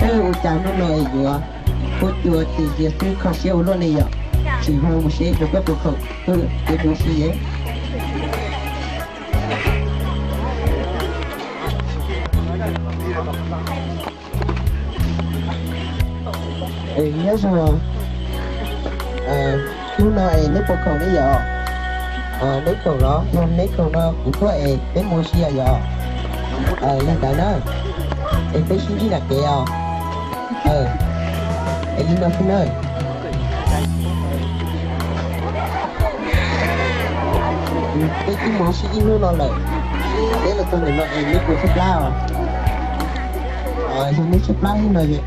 Ua cas hnub no es yuav huab cua tis cia xwb, kho siab ua luaj li yom. Tsis hu mus seb puas koj puas khoom, kev mus si es. Nyob zoo, hnub no es neb puas khoom ne yom? Neb khoom los yog neb khoom no kuv tuaj es peb mus si yom. Li ntawd na, es peb sib ntsib nram kev os. Es li no xwb na. Peb twb mus sib ib hnub no lawm, peb los txog ntawm no es neb puas tshaib plab os? Yog neb tshaib plab no ces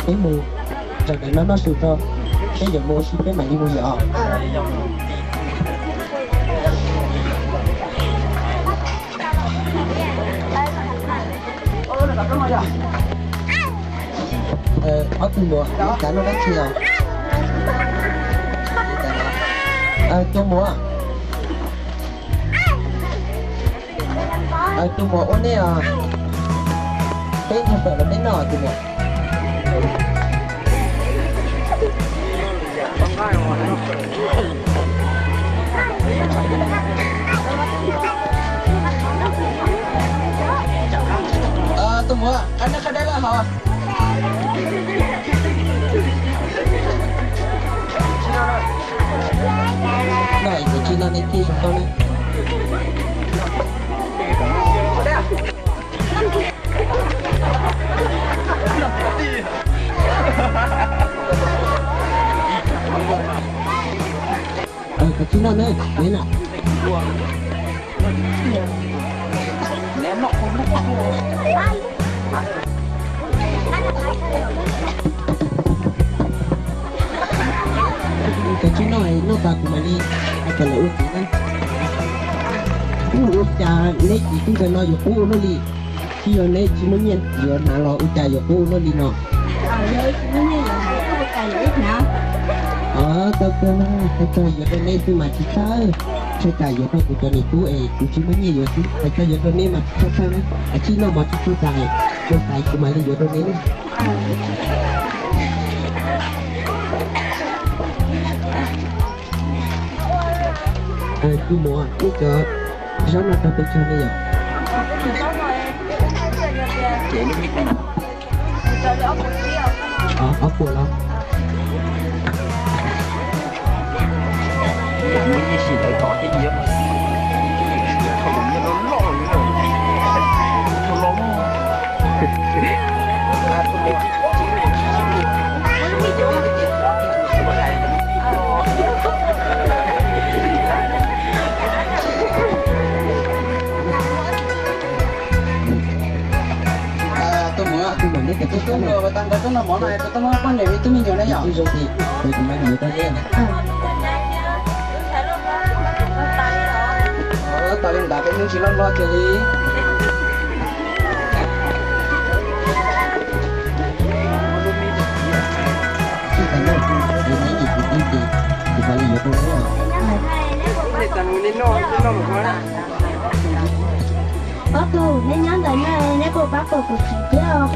peb mus zaum ntawm no noj su tso, peb yuav mus ua si peb mam li mus yom. Ob tug muam, neb cav noj dab tsi os? Tus muam, tus muam ua nej os, peb nrog pawm los peb noj tus muam. Tus muam, qab neb qab dab laj hos. No kuv tsis no nej tij zoo koj na. Kav tsij noj na, neb na. Kav tsij noj, noj tas kuv mam li hais kom lawv ua txiv na. Ua cas neb txiv tub ntawm no yuav qub ua luaj li? Tsis yog neb tsis muaj nyiaj yuav hnav los ua cas yuav qub ua luaj li no? Tau kawg, hais txog yuav rau neb xwb mas tsis txawj, txhais tas yuav rau kuv cov niam tub es kuv tsis muaj nyiaj yuav xwb, hais txog yuav rau neb mas tsis txawj txhawj na. Kav tsij noj mov tsuj tsuag tas, tsuag tas kuv mam li yuav rau neb na. Tus muam, nej cov zaub no rau pes tsawg li yom? Ob puas los? Tus muam, tus muam, neb cov tub hluas tau nqa tuaj noj mov no, puas tau muaj poj niam me tub me nyuam na yom? Zoo tiag, kuv mam li yuav rau neb. Tas li ntawd peb hnub tsis loj hlob kiag li. Ob tug, neb nyob ntawm no neb puas pab pom kuv txiv thiab os?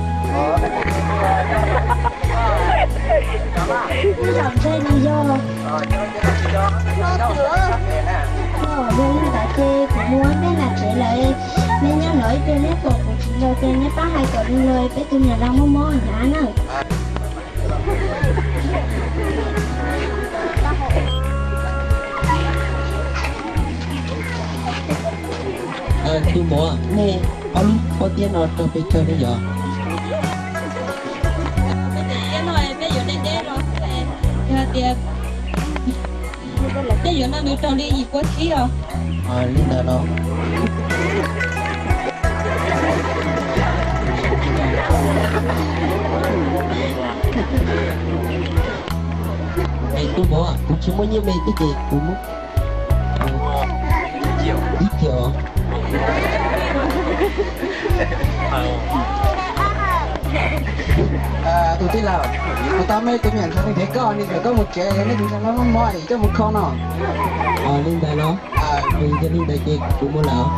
Wb zaum ntawm no yog, yog li ntawd ces kuv mus ua ntej nram tsev lawm, neb nyob no ib pliag neb pom kuv txiv lawm ces neb pab hais kom zoo los peb tus niam laus muaj mob hnyav na. Tus muam, nej ob lub pob tiab no rau pes tsawg li yom? Peb yuav deb deb los, yog tias peb yuav noj nws raug li yim pua tsib os. Li ntawd los. Es tus muam, kuv tsis muaj nyiaj me thiab ces kuv muab ib ciam. Tus tij laug, kuv tau me tus me nyuam ntxhais nrhiav koj, nws tias koj mus tsev, nej tus ntxhais no muaj mob es coj mus kho no. Li ntawd los, yog li ntawd ces kuv mus lawm.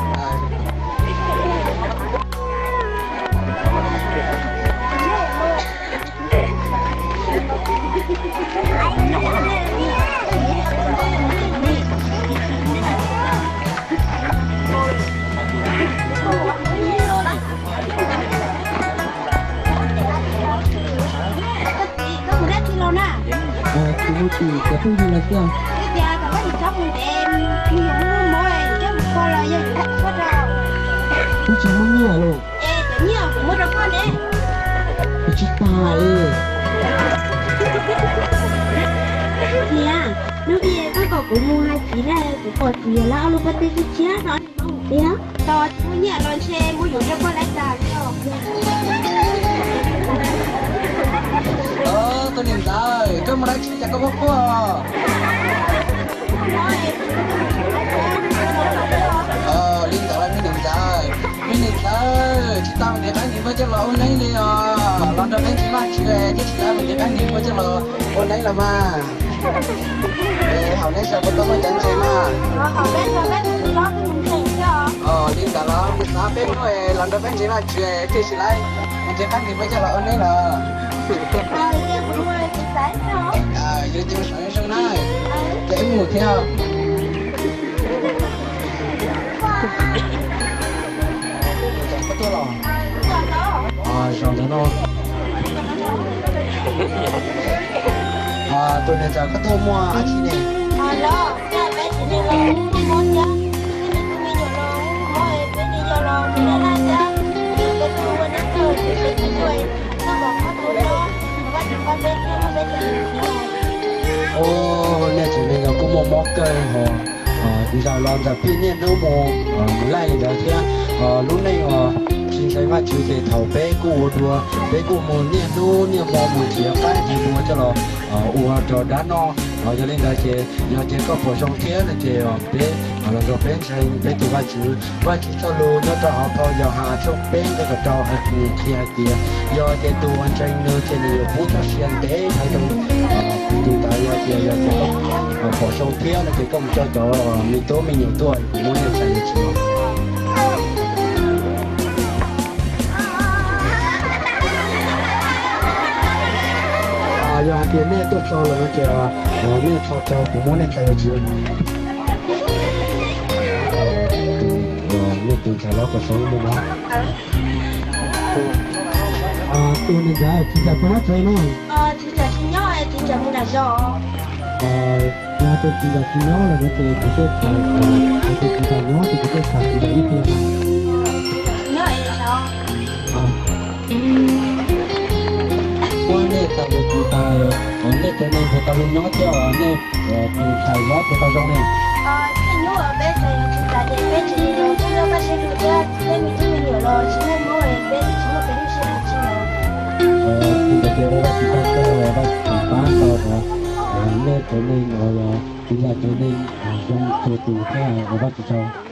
Koj mus dab tsi los na? Kuv mus tim cov phooj ywg lawv xwb. Twb tias kom koj tsis txhob mus ntev, kuv yuav muaj mov coj mus kho los yog yuav koj rau. Kuv tsis muaj nyiaj lauj. Es cov nyiaj kuv muab rau koj ne. Kuv tsis tag li. Niam, hnub ib koj kom kuv mus hais txiv na, kuv pom txiv lawv ob lub pob tw tshiab tshiab no, nws muab mus tiag. Tos tsis muaj nyiaj los ntshe muab yuav rau koj lawv tag li os. Tus niam ntxawm, koj mus dab tsi cas koj quaj quaj? Li ntawd los me niam ntxawm, me niam ntxawm, tsis tau ntiav qab ntiav npua coj los ua neeb li os. Los nrog peb ntseeg Vajtswv, thiaj tsis tau ntiav qab ntiav npua coj los ua neeb los mas. Haum neb sawv daws puas tau muaj cov ntseeg mas? Li ntawd los xav peb hnub los nrog peb ntseeg Vajtswv, thiaj tsis tau ntiav qab ntiav npua coj los ua neeb los. Yuav coj sawv zoo na, ces wb mus thiab. Koj tuaj los? Zaum ntawm no. Tus niam ntxawm, koj tuaj muaj dab tsi ne? Ua, nej tseem me nyuam kuj muaj mob kawg hos. Zaum los ntxawm pheej niaj hnub mus laij li ntawd thiab. Lub neej uas tsis ntseeg Vajtswv ces thaum peb kuj ua dua, peb kuj mus niaj hnub niaj hmo mus nrhiav qab nrhiav npua coj los ua rau dab noj. Yog li ntawd ces yog tias koj pom zoo thiab no ces peb los nrog peb ntseeg peb tus Vajtswv. Vajtswv txoj lus nyob rau hauv phau Yauhas tshooj peb nqe kaum rau hais qhia hais tias yog tias tus uas ntseeg nws ces nws yuav pub txoj sia ntev dhawv rau tus ntawd. Yog tias, yog tias koj pom zoo thiab no ces koj mus coj cov me tub me nyuam tuaj kuv muab nej txais yuav tswv. Yog hais tias nej tuaj txog lawm no ces nej txhos caug kuv muab nej txais yuav tswv. Nej tus ntxhais hlob kom zoo ib mus no. Tus niam ntxawm, txiv ntxawm puas nyob tsev no? Txiv ntxawm tsis nyob, txiv ntxawm mus nram zos. Yog tias txiv ntxawm tsis nyob lawm no ces kuv tej txhais, yog tias txiv ntxawm nyob ces kuv tej txhais txiv ntxawm ib pliag. Nyob es zos. Muab nej txais yuav tswv tas, nej cov neeg puas tau zoo nyob thiab, nej tus ntxhais hlob puas tau zoo ne? Tej hnub peb txais yuav tswv tas ces peb tsis nyob pab seb tus thiab peb me tub me nyuam los tsis muaj mob es peb tsis muaj kev nyuaj siab dab tsi los. Kuv ntawd ces ua Vajtswv tsaug kawg, Vajtswv pab tau nej cov neeg, tus ntxhais cov neeg zoo txhua tus thiab, ua Vajtswv tsaug.